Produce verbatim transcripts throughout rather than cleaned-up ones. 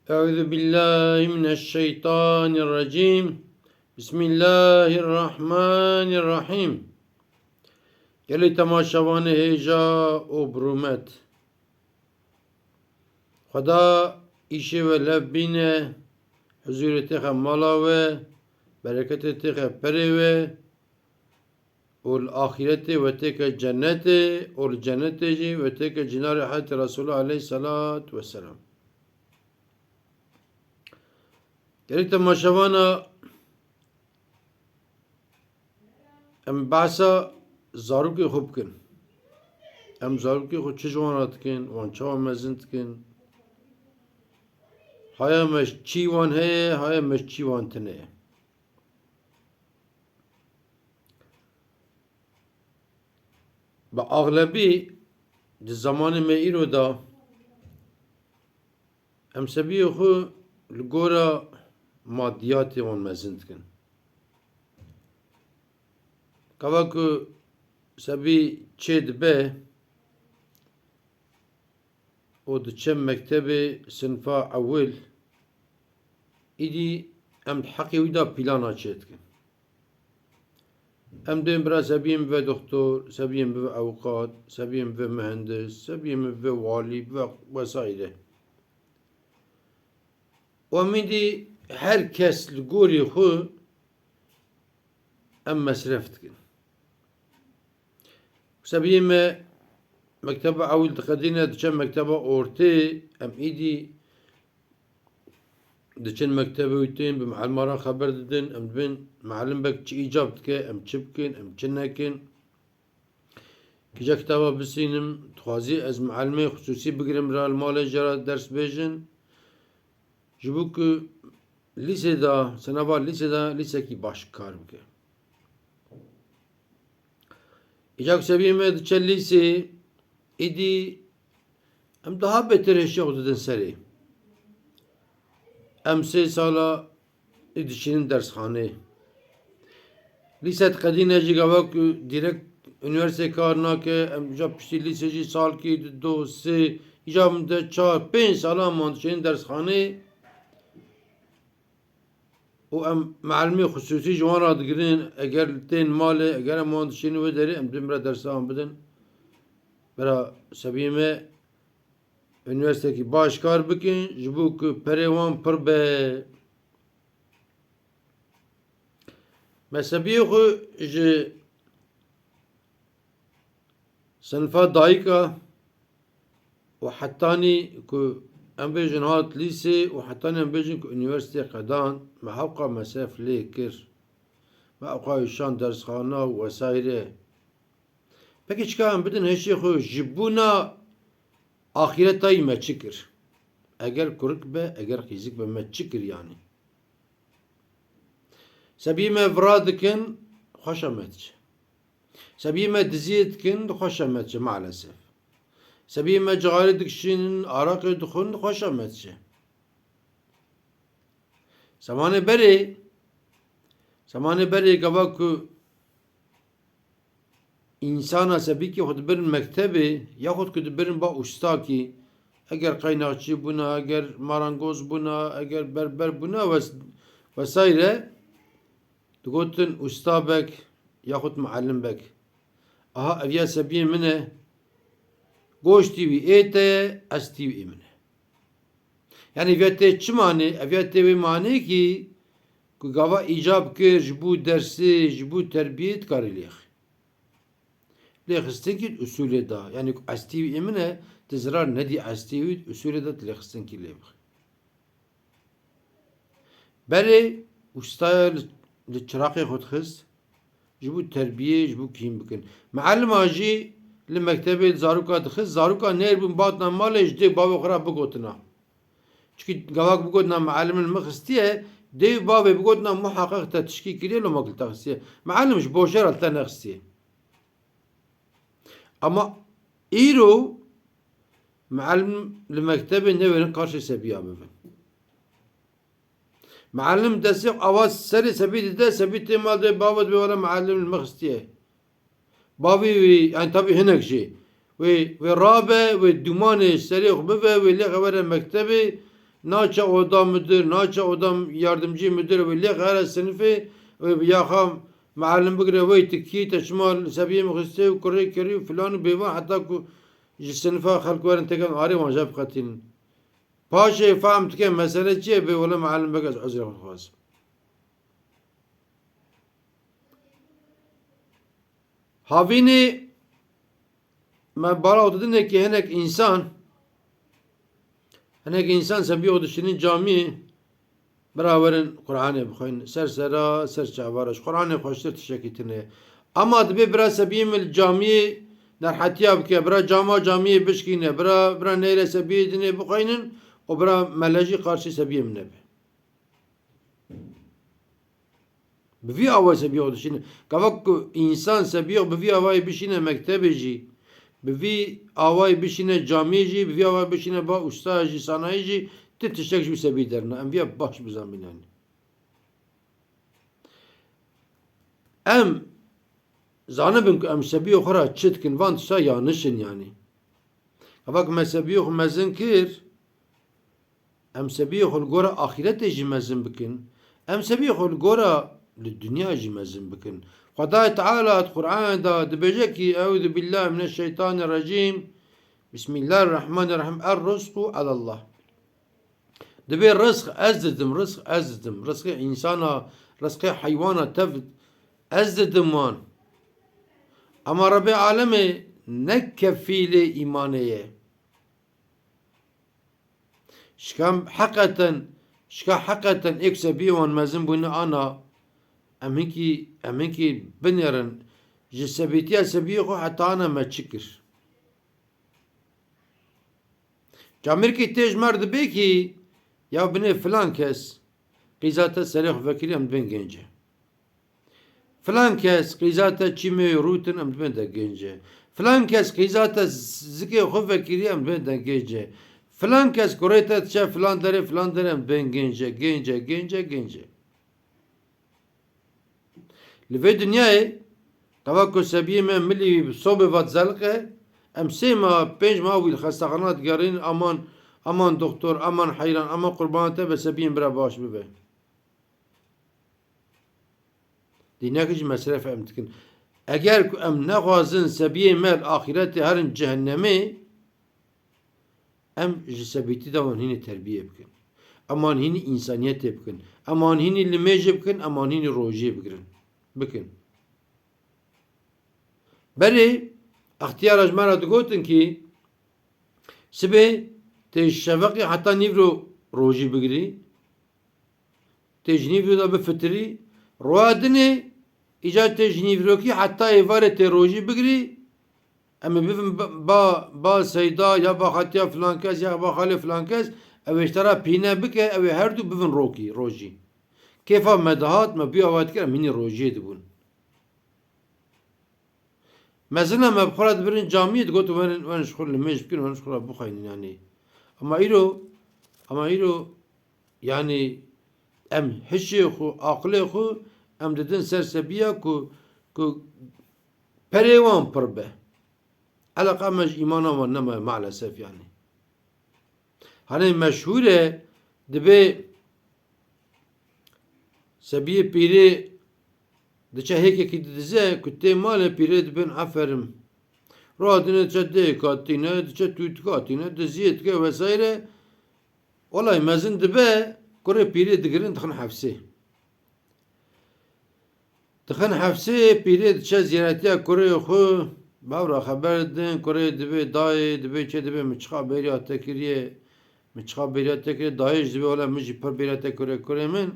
Euzu billahi mineşşeytanirracim. Bismillahirrahmanirrahim. Gelê temaşevanê hêja û birûmet. Xweda îşê we lev bîne, huzûrê têxe mala we, bereketê têxe perê we û li axîretê we têke cennetê û li cennetê jî we têke cinarê Hezretî Resûlê aleyhisselat vesselam. Gelê temaşevana, em behsa zarokê xwe bikin. Em zarokê xwe çi ji wan re dikin, wan çawa mezin dikin? Haya me çî wan heye, haya me çî wan tune ye. Bi axlebî di zemanê me îro de em sebiyê xwe li gora madiyatê wan mezin dikin. Gava ku sebî çê dibe û diçe mektebê sinfa ewil, îdî em di heqê wî de pîlana çêdikin. Em dên bira sebiyên bibe doktor, sebiyên bibe ewqat, sebiyên bibe mihendis, sebiyên bibe walî, bibe wesaîre. Û em îdî her kes li gorî xwe em mesref dikin. Sebiyê me mekteba ewil diqedîne, diçe mekteba ortê, em îdî diçin mektebê wî tên, bi mielima re xeber didin, em dibin mielimbek çi îcab dike, em çi bikin, em çi nekin. Kîja kitaba bisînim, dixwazî ez mielimê xisûsî bigirim ra li malê jê re ders bêjin. Ji bo ku lîsê de, senava lîsê de lîsekî baş kar bike. Îca ku sebiyê me diçe lîsê, îdî em daha bêtir hêşiya xwe didin serê. Em sê sala ê dişînin dersxanê. Lîse diqedîne jî gava ku dîrekt unîversîtê kar nake, em îca piştî lîsê jî salkî, du, do, sê, îca min de çar, pênc salan man dişînin dersxanê. Û em mielimê xisûsî ji wan re digirin, eger tên malê, eger em wan dişînin wê derê, em dibin bira dersa wan bidin. Bira sebiyê me unîversîtekî baş kar bikin, ji bo ku perê wan pir be. Me sebiyê xwe ji sinfa dayika û hetanî ku em bêjin hat lîsê û hetanî em bêjin ku unîversîtê qedand, me hewqa mesref lê kir. Me hewqa wî şand dersxana û wesaîre. Pekî çika em bidin hêşê xwe ji bona axîreta yî me çi kir? Eger kurik be, eger qîzik be, me çi kir yanî? Sebiyê me vira dikin, xweşa me diçe. Sebiyê me diziyê dikin, di xweşa me diçe, maalesef. Sebiyê me cixarê dikişînin, araqê dixwin, di xweşa me diçe. Zemanê berê, zemanê berê gava ku însana sebîkê xwe dibirin mektebê, yaxud ku dibirin ba ustakî, eger qeynaqçî bûna, eger marangoz bûna, eger berber bûna wes-, wesaîre, digotin ustabek yaxud muallimbek. Aha, ev ya sebiyê min e, goştî wî ê te ye, estî wî ê min e. Yanî ev ya tê çi manê? Ev ya tê wê manê kî ku gava îcab kir ji bo dersê, ji bo terbiyê dikarî lêxî. Lêxistinkî di usulê de, yanî ku estî wî ê min e, tu zirar nedî estî wî, di usulê de tu lêxistinkî lê bixî. Berê ustaya li, li çiraqê xwe dixist, ji bo terbiyê, ji bo kîm bikin. Mielima jî li mektebê zaroka dixist, zaroka nêr bûn batina malê ji dê bavê xwe re bigotina. Çikî gavak bigotina mielimin min xistiye, dê û bavê bigotina muheqeq te tişkî kiriye, loma ku li te xistiye. Mielim ji boşe re li te nexistiye. Ama îro mielm li mektebê newêrin qarşê sebiya bibin. Mielm destê awa serê sebî dide, sebî tê mal dê bava dibê wele mielm li min xistiye. Bavê wî, yani tabî hinek jî. Wê, wê rabe, wê dûmanê serê xwe bibe, wê lêxe were mektebê, Naçe oda müdür, naçe oda yardımcı müdür, wê lê xere sinifê, wê bi yaxa muallim bigire, wey tikî, te çima li sebiyê min xistê û kurê kerî û filan û bêvan, heta ku ji sinifa xelk werin têken arê wan jî biqetînin. Paşê fehm dike mesele çi ye, bê wele muallim bike ez uzrê xwe dixwazim. Havînê me bala didine ki hinek însan, hinek însan sebiyê xwe dişînin camiyê, bira werin Qur'anê bixwînin. Ser sera, ser çava re. Ji Qur'anê xweştir tiştekî tune ye. Ama dibê bira sebiyê min li camiyê nerhetiya bike, bira cama camiyê bişkîne, bira, bira neyre sebiyê dinê bixwînin û bira mele jî qarşî sebiyê min nebe. Bi vî awayî sebiyê xwe dişîne. Gava ku însan sebiyê xwe bi vî awayî bişîne mektebê jî, bi vî awayî bişîne camiyê jî, bi vî awayî bişîne ba usta jî, sanayî jî, ti tiştek ji wî sebiyê derna. Em vîya baş bizanbînin yanî. Em zanibin ku em sebiyê xwe re çi dikin, van tişta yanlış in yanî. Gava ku me sebiyê xwe mezin kir, em sebiyê xwe li gora axîretê jî mezin bikin. Em sebiyê xwe li gora li dinya jî mezin bikin. Xwedayê Teala di Qur'anê de dibêje ki, Euzu billahi mineşşeytanirracîm. Bismillahirrahmanirrahîm. Er-rizqu alallah. Dibê rizq ez didim, rizq ez didim. Rizqê însana, rizqê heywana tev ez didim wan. Ama Rebê Alemê ne kefîlê îmanê ye. Şika heqeten, şika heqeten êk sebiyê wan mezin bûne ana, em hinkî, em hinkî binêrin ji sebîtiya sebiyê xwe heta ana me çi kir. Camêrkî tê ji me re dibê kî, ya binê filan kes qîza te serê xwe vekirî em dibên gênce. Filan kes qîza te çîmê rûtin em dibên de gênce. Filan kes qîza te zikê xwe vekirî em dibên de gênce. Filan kes kurê te diçe filan derê filan derê em dibên gênce, gênce, gênce, gênce. Li vê dinyayê qeva ku sebiyê me milî wî bi sobê ve dizeliqe, em sê mah, pênc mah wî li xestaxana digerîn, aman, aman doktor, aman heyran, aman qurbana te be sebiyên bira baş bibe. Dîneke jî mesref em dikin. Eger ku em nexwazin sebiyê me li axîretê herin cehennemê, em ji sebîtî de wan hînî terbiyê bikin. Em wan hînî însaniyetê bikin. Em wan hînî limêjê bikin, em wan hînî rojiyê bigirin. Bikin. Berê extiyara ji me re digotin kî sibê tê ji şeveqê heta nîvro rojî bigirî. Tê ji nîvro de bifitirî. Roya dinê îcar tê ji nîvrokî heta êvarê tê rojî bigirî. Em ê bivin ba, ba, ba Seyda ya ba xatiya filan kes ya ba xalê filan kes, ew ê ji te re pîne bike, ew ê her du bivin rokî, rojî. Kêfa me dihat, me bûya wa dikir, em hînî rojiyê dibûn. Mezina me bi xwe re dibirin camiyê, digotin werin, werin ji xwe limêj bikin, werin ji xwe re bixweynin yanî. Ama îro, ama îro yanî em hişê xwe, aqilê xwe em didin ser sebiya ku, ku perê wan pir be. Eleqa me ji îmana wan nemaye maalesef yanî. Hanê meşhûr e, dibê sebiyê pîrê diçe hêkekî didize, ku tê malê pîrê dibên aferin. Radine diçe dêka tîne, diçe tûytika tîne, diziyê dike vesaire. Olay mezin dibe, kurê pîrê digirin dixin hefsê. Dixin hefsê, pîrê diçe ziyaretiya kurê xwe, bavra xeber didin, kurê dibê dayê, dibê çê, dibê min çiqa bêriya te kiriye, min çiqa bêriya te kiriye, dayê jî dibê wele min jî pir bêriya te kiriye kurê min.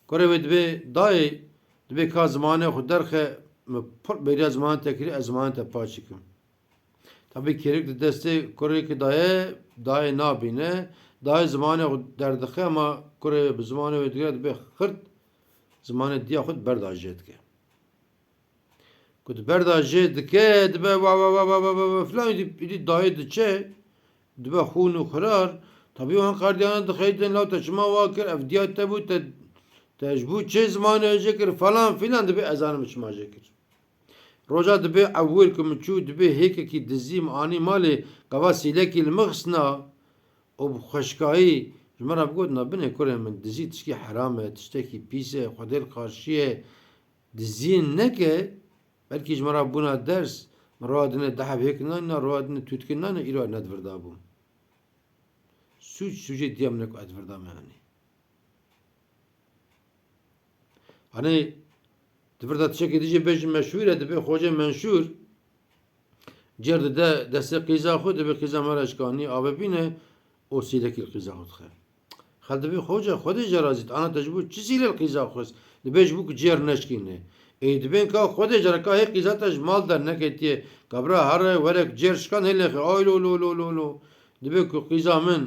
Kurê wê dibê dayê, dibê ka zimanê xwe derxe, min pir bêriya zimanê te kiriye, ez zimanê te paçî kim. Tabî kêrik di destê kurê ki daye, dayê nabîne. Dayê zimanê xwe derdixe ama kurê bi zimanê wê digire dibe xirt, zimanê diya xwe di berda jê dike. Ku di berda jê dike, dibe wa wa wa wa wa wa wa filan, îdî, îdî dayê diçe, dibe xûn û xirar. Tabî wan qerdiyana dixeytin, law te çima wa kir, ev diya te bû, te, te ji bo çê zimanê jê kir, falan filan, dibe ez zanim çima jê kir. Roja dibê ewil ku min çû, dibê hêkekî dizî min anî malê, gava sîlekî li min xistina. û bi xweşkayî ji me re bigot, na binê kurê min, dizî tişkî heram e, tiştekî pîs e, Xwedê li qarşî ye, diziyê neke, belkî ji me re bûna ders, min roja dinê deheb hêk nayna, roja dinê tûtkî nayna, îro ne di vir de bûm. Sûc, sûcê diya min e ku ez di vir de me, yanî. Hanê, di vir de tiştekî dijî bêjin meşhûr e, dibê Xocê Menşûr cêr dide destê qîza xwe, dibê qîza me re ji kanî avê bîne û sîlekî li qîza xwe dixe. Xelk dibê, Xoce, Xwedê jê razî, ana te ji bo çi sîlê li qîza xwe xwest? Dibê ji bo ku cêr neşkîne. Ê, dibên ka Xwedê jê re ka hê qîza te ji mal derneketiye. Ka bira here were ku cêr şikan hê lêxe. Ay lo lo lo lo lo. Dibê ku qîza min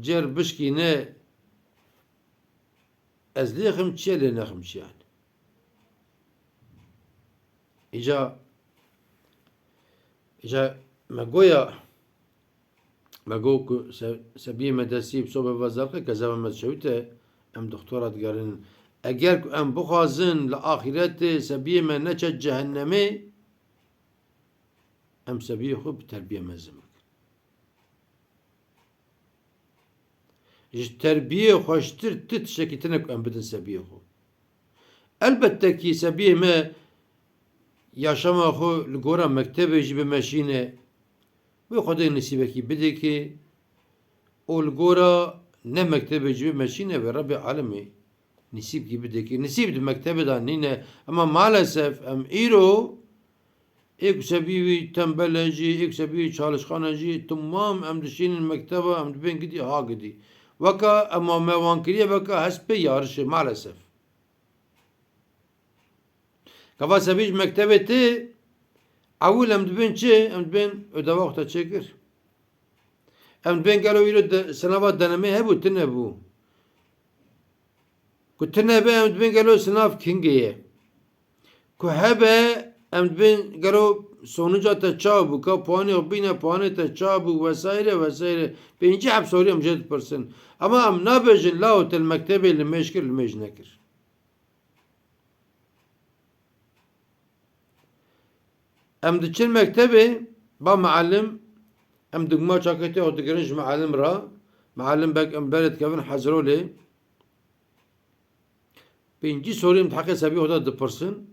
cêr bişkîne, ez lêxim çi ye, lê nexim çi yani. Îca, îca me goya, me got ku se-, sebiyê me destî bi sobê ve zerqe, kezeba me dişewite, em doktora digerînin. Eger ku em bixwazin li axîretê sebiyê me neçe cehennemê, em sebiyê xwe bi terbiyê mezin bikin. Ji terbiyê xweştir ti tiştekî tine ku em bidin sebiyê xwe. Elbette kî sebiyê me yaşama xwe li gora mektebê jî bimeşîne. Wê Xwedê nisîbekî bidê kê û li gora ne mektebê jî bimeşîne, wê Rebbê alemê nisîbkî bidê kê. Nisîb di mektebê de nîne. Ema maalesef em îro ê ku sebî wî tembel e jî, ê ku sebî wî çalışkan e jî, timam em dişînin mekteba, em dibên gidî, ha gidî. Weka ema me wan kiriye, weka hespê yarişê, maalesef. Gava sebî ji mektebê tê, ewil em dibên çi? Em dibên ödeva xwe te çêkir. Em dibên gelo îro de, sinava denemê hebû, tune bû. Ku tune be, em dibên gelo sinav kingê ye. Ku hebe, em dibên gelo sonuca te ça bû, ka puanê xwe bîne, puanê te ça bû, vesaire, vesaire. Pêncî heb sorî em jê dipirsin. Ama em nabêjin, lawo te li mektebê limêj kir, limêj nekir. Em diçin mektebê, ba muallim, em dugma çaketê xwe digirin ji muallim re. Muallim bek em berê dikevin hezrolê. Pêncî sorî em di heqê sebî xwe de dipirsin.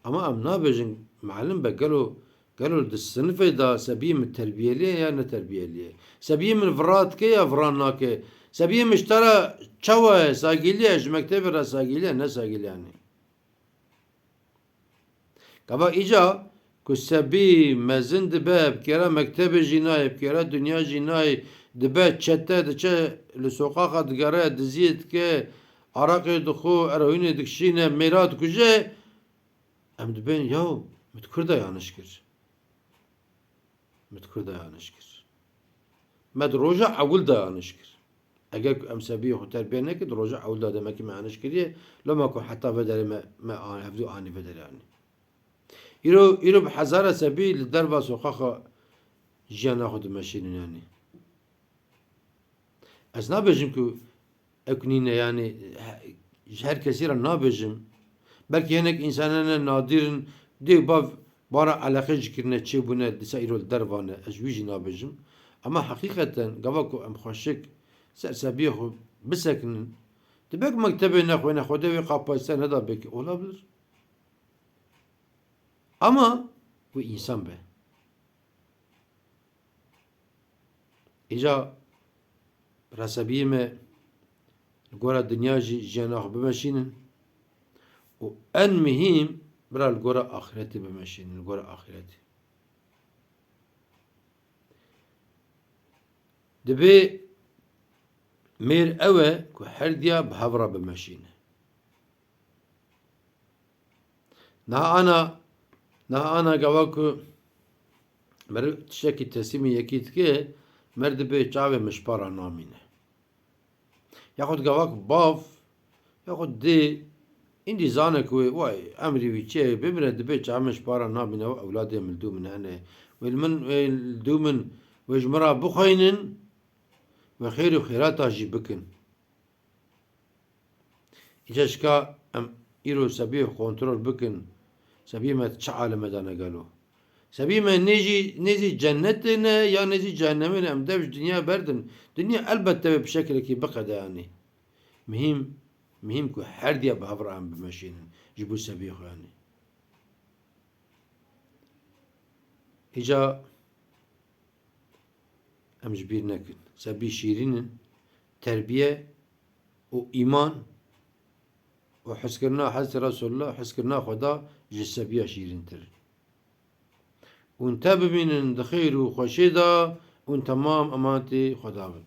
Ama em nabêjin, muallim bek gelo, gelo di sinifê de sebiyê min terbiyelî ye ya ne terbiyelî ye? Sebiyê min vira dike ya vira nake? Sebiyê min ji te re çawa ye, sagîlî ye, ji mektebê re sagîlî ye, ne sagîlî yani? Gava îca ku sebî mezin dibe, bi kêra mektebê jî nayê, bi kêra dinya jî nayê, dibe çete, diçe li soqaxa digere, diziyê dike, araqê dixwe, eroînê dikişîne, mêra dikuje, em dibên, yaw, min di kur de yanlış kir. Min di kur de yanlış kir. Me di roja ewil de yanlış kir. Eger ku em sebiyê xwe terbiye nekin, di roja ewil de demekî me yanlış kiriye, loma ku heta vê derê me, me an-, hevdû anî vê derê anî. Îro, îro bi hezara sebî li derva soqaxa jiyana xwe dimeşînin yanî. Ez nabêjim ku ew nîne, yanî he-, ji her kesî re nabêjim. Belkî hinek însanane nadir in, dê û bav bara eleqe jî kirine, çêbûne, dîsa îro li derva ne. Ez ji wî jî nabêjim. Ama heqîqeten gava ku em xweşik ser sebiyê xwe bisekinin, dibe ku mektebê nexwêne, Xwedê wê qapayî ser neda belkî, olabilir. Ama wê însan be. Îca bi resebiyê me li gora dinya jî jiyana xwe bimeşînin û en muhîm bira li gora axretê bimeşînin, li gora axretê. Dibê mêr ew e ku her diya bi hev re bimeşîne. Niha ana, niha ana gava ku meriv tiştekî teslîmî yekî dike, mer dibê çavê min ji para namîne. Yaxud gava ku bav, yaxud dê, îndî zane ku wê, way, emrî wî çi ye, bimire, dibê çavê min ji para namîne, û ewladê min li dû min hene. Wê li min, wê li dû min, wê ji min re bixweynin, wê xêr û xêrata jî bikin. Îca şika em îro sebiyê kontrol bikin, sebiyê me çi aleme de ne gelo? Sebî me nêzî, nêzî cennetê ne ya nêzî cehennemê ne, em dev ji dinya berdin. Dinya elbette bi şekilekî biqede yanî. Mihîm, mihîm ku her diya bi hev re em bimeşînin ji bo sebî xwe yanî. Îca em ji bîr nekin. Sebî şîrîn in, terbiye û îman û hizkirina Hezretî Resulullah, hizkirina Xweda ji sebiya şîrîntir. Hûn te bimînin di xêr û xweşê de, hûn temam emanetê Xweda bin.